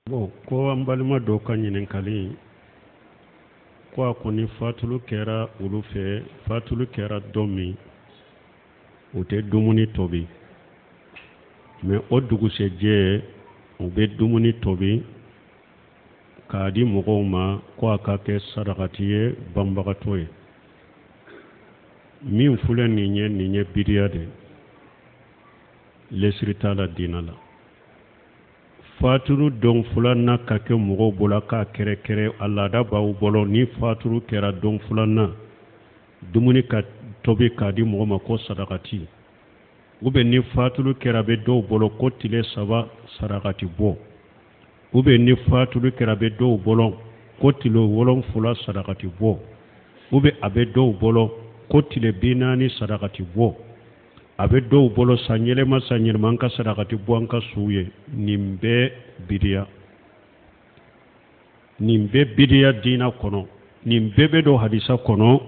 Bon ko an balima dɔ ka ɲininkali ko a ko ni fatulu kɛra olu fɛ, fatulu kɛra don min, u tɛ dumuni tobi, mais o dugusɛjɛ u bɛ dumuni tobi k'a di mɔgɔw ma ko a ka kɛ sarakati ye banbagatɔ ye. Min filɛ nin ye, nin ye bidiya de ye, lesiri t'a la diina la. Fatulu don filanan ka kɛ mɔgɔw bolo k'a kɛrɛkɛrɛ, a laada b'aw bolo, ni fatulu kɛra don filanan, dumuni ka tobi k'a di mɔgɔ ma ko sarakati, ou bien ni fatulu kɛra bɛ dɔw bolo ko tile 3 sarakati bɔ, ou bien ni fatulu kɛra bɛ dɔw bolo ko tile 7 sarakati bɔ, ou bien a bɛ dɔw bolo ko tile 40 sarakati bɔ, a bɛ dɔw bolo san yɛlɛma san yɛlɛma an ka sarakati bɔ an ka suw ye. Nin bɛɛ bidiya, nin bɛɛ bidiya diina kɔnɔ. Nin bɛɛ bɛ don hadisa kɔnɔ: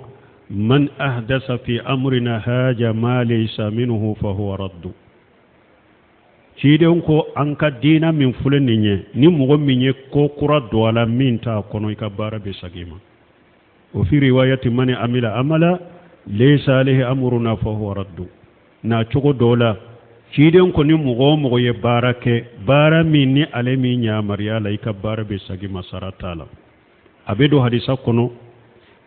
man ahdasa fi amrina haja ma laysa minhu fa huwa raddu. Ciden ko an ka diina min filɛ nin ye, ni mɔgɔ min ye ko kura don a la min t'a kɔnɔ, i ka baara bɛ segin i ma. Wa fi riwayati man amila amala laysa alayhi amruna fa huwa raddu. Na cogo dɔ la, ciden ko ni mɔgɔ o mɔgɔ ye baara kɛ, baara min ni ale m'i yamaruya la, i ka baara bɛ segin i ma, sara t'a la. A bɛ don hadisa kɔnɔ: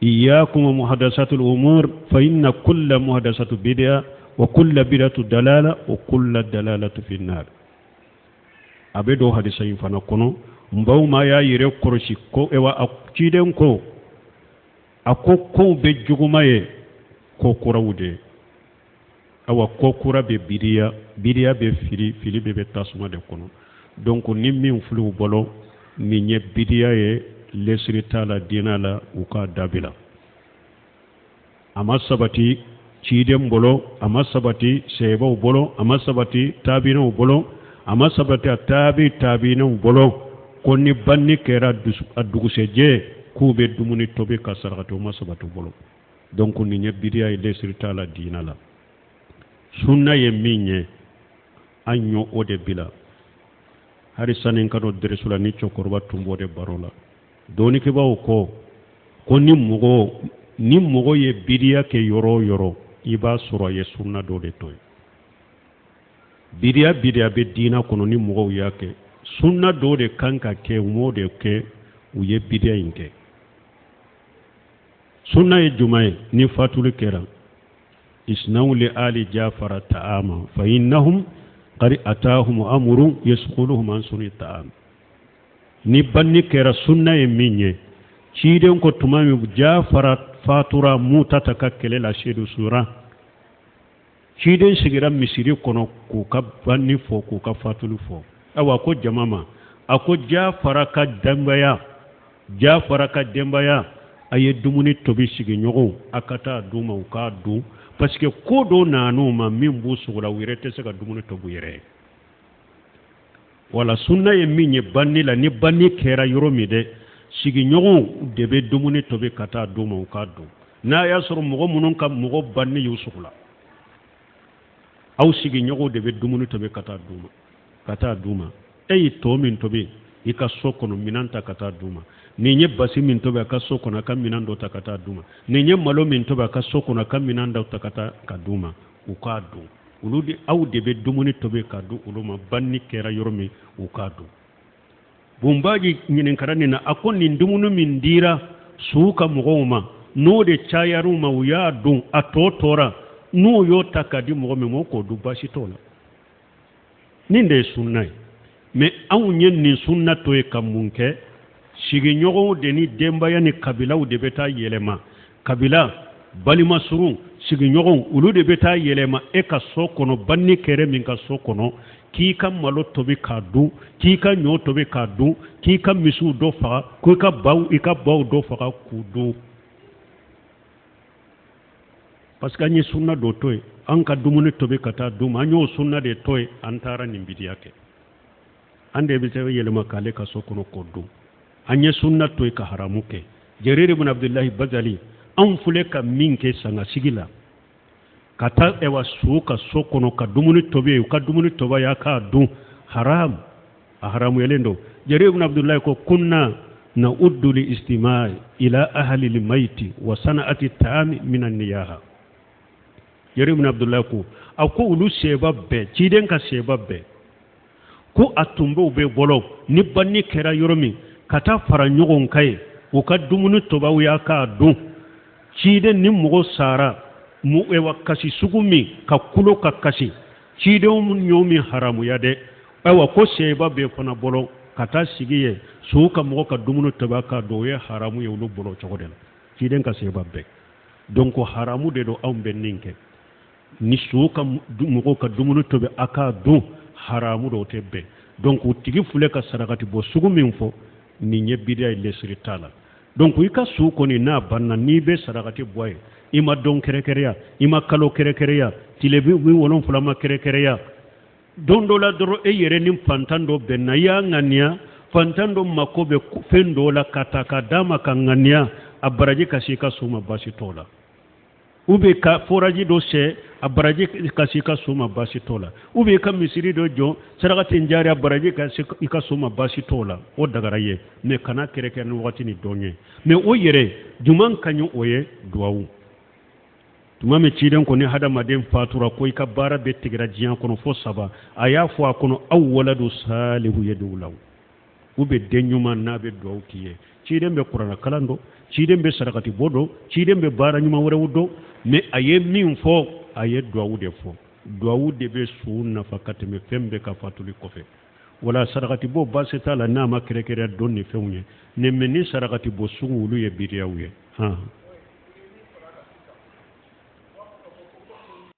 iyyakum wa muhadasatul umur fa inna kulla muhadasatu bid'a wa kulla bid'atu dalala wa kulla dalalatu fi nar. A bɛ don hadisa in fana kɔnɔ. N baw ma y'a yɛrɛ kɔlɔsi ko ewa a ciden ko a ko kow bɛɛ juguma ye ko kuraw de ye. Awa, ko kura bɛ bidiya, bidiya bɛ fili, fili bɛ tasuma de kɔnɔ. Donc ni min filɛ u bolo nin ye bidiya ye, lesiri t'a la diinɛ la, u k'a dabila. A ma sabati ciden bolo, a ma sabati sebaw bolo, a ma sabati tabiinaw bolo, a ma sabati a tabi tabiinaw bolo ko ni banni kɛra a dugusɛjɛ k'u bɛ dumuni tobi ka sarakati, o ma sabati u bolo. Donc nin ye bidiya ye, lesiri t'a la diinɛ la. Sunna ye min ye, an y'o o de bila. Hali sani n ka don dɛrɛsu la, ni cɛkɔrɔba tun b'o de baro la, dɔnnikɛbaaw ko ko ni mɔgɔ ye bidiya kɛ yɔrɔ o yɔrɔ, i b'a sɔrɔ a ye sunna dɔ de to yen. Bidiya bidiya bɛ diinɛ kɔnɔ, ni mɔgɔw y'a kɛ, sunna dɔ de kan ka kɛ, u m'o de kɛ, u ye bidiya in kɛ. Sunna ye jumɛn ye? Ni fatuli kɛra, isnaw li ali jafara ta'ama fa innahum qad atahum amrun yasghuluhum an suni ta'am. Ni banni kɛra, sunna ye min ye, ciden ko tuma min Jafara fatura Mutata ka kɛlɛ la, seedu sura, ciden sigira misiri kɔnɔ k'u ka banni fɔ, k'u ka fatuli fɔ. Awa, ko jama ma, a ko Jafara ka denbaya, Jafara ka denbaya, a ye dumuni tobi, sigiɲɔgɔnw, a ka taa d'u ma u k'a dun, parce que ko dɔ nan'u ma min b'u sogo la, u yɛrɛ tɛ se ka dumuni tobi u yɛrɛ ye. Wala sunna ye min ye banni la, ni banni kɛra yɔrɔ min dɛ, sigiɲɔgɔnw de bɛ dumuni tobi ka taa d'u ma u k'a dun. N'a y'a sɔrɔ mɔgɔ minnu ka mɔgɔ banni y'u sogo la, aw sigiɲɔgɔnw de bɛ dumuni tobi ka taa d'u ma, ka taa d'u ma. E ye to min tobi i ka so kɔnɔ, minɛn ta ka taa d'u ma. Nin ye basi min tobi a ka so kɔnɔ, a ka minɛn dɔ ta ka taa d'u ma. Nin ye malo min tobi a ka so kɔnɔ, a ka minɛn dɔ ta ka taa ka d'u ma, u k'a dun. Olu de, aw de bɛ dumuni tobi ka di olu ma, banni kɛra yɔrɔ min, u k'a dun. Bunbaji ɲininkara nin na, a ko nin dumuni min dira su ka mɔgɔw ma, n'o de cayar'u ma, u y'a dun, a tɔ tora, n'u y'o ta ka di mɔgɔ min ma, o k'o dun, baasi t'o la. Nin de ye sunna ye. Mais anw ye nin sunna to ye ka mun kɛ? Sigiɲɔgɔnw de ni denbaya ni kabilaw de bɛ taa yɛlɛma, kabila balima surun, sigiɲɔgɔnw, olu de bɛ taa yɛlɛma e ka so kɔnɔ, banni kɛrɛ min ka so kɔnɔ, k'i ka malo tobi k'a dun, k'i ka ɲɔ tobi k'a dun, k'i ka misiw dɔ faga, k'i ka baw, i ka baw dɔ faga k'u dun, parce que an ye sunna dɔ to yen. An ka dumuni tobi ka taa d'u ma, an y'o sunna de to yen, an taara nin bidiya kɛ. An de bɛ se yɛlɛma k'ale ka so kɔnɔ k'o dun. An ye sunna to yen ka haramu kɛ. Jarir ibn Abdullahi Bajali, anw filɛ ka min kɛ sangasigi la, ka taa ɛwa su ka so kɔnɔ ka dumuni tobi, u ka dumuni tobi, y'a k'a dun, haram. A haramuyalen don. Jarir ibn Abdullahi ko kunna na'uddu li istima'i ila ahli al-mayti wa sana'ati ta'ami min an-niyaha. Jarir ibn Abdullahi ko a ko olu seba bɛɛ, ciden ka seba bɛɛ, ko a tun b'u bɛɛ bolo ni banni kɛra yɔrɔ min ka taa fara ɲɔgɔn kan yen, u ka dumuni tobi aw y'a k'a dun. Ciden ni mɔgɔ sara wa kasi sugu min ka kulo ka kasi, cidenw y'o min haramuya dɛ. Ayiwa ko seba bɛɛ fana bolo ka taa sigi yen, su ka mɔgɔ ka dumuni tobi k'a dun, o ye haramu ye olu bolo cogo de la, ciden ka seba bɛɛ. Donc haramu de don anw bɛ nin kɛ. Ni su ka mɔgɔw ka dumuni tobi a k'a dun, haramu don, o tɛ bɛn. Donc o tigi filɛ ka sarakati bɔ sugu min fɔ, nin ye bidiya ye, lesiri t'a la. Donc i ka su kɔni n'a banna, n'i bɛ sarakati bɔ ye, i ma don kɛrɛkɛrɛya, i ma kalo kɛrɛkɛrɛya, tile 70 ma kɛrɛkɛrɛya, don dɔ la dɔrɔn e yɛrɛ ni fantan dɔ bɛnna, i y'a ŋaniya fantan dɔ mako bɛ fɛn dɔ la ka ta ka d'a ma ka ŋaniya a baraji ka se i ka so ma, baasi t'o la. Ou bien ka forage dɔ sen, a baraji ka se i ka so ma, baasi t'o la. Ou bien ka misiri dɔ jɔ, sarakatin jariya baraji ka se i ka so ma, baasi t'o la, o dagara ye. Mais kana kɛrɛkɛ ni wagati ni dɔn ye. Mais o yɛrɛ juman ka ɲi, o ye duwawu. Tuma min ciden ko ni hadamaden fatura ko i ka baara bɛɛ tigɛra diɲɛ kɔnɔ fo saba, a y'a fɔ a kɔnɔ aw waladu salihu yadu lahu, u bɛ den ɲuman n'a bɛ duwawu k'i ye. Ciden bɛ kuranɛ kalan dɔn, ciden bɛ sarakati bɔ dɔn, ciden bɛ baara ɲuman wɛrɛw dɔn, mais a ye min fɔ, a ye duwawu de fɔ. Duwawu de bɛ su nafa ka tɛmɛ fɛn bɛɛ ka fatuli kɔfɛ. Wala sarakati bɔ baasi t'a la n'a ma kɛrɛkɛrɛ don ni fɛnw ye, mais ni sarakati bɔ sugu olu ye bidiyaw ye. Han.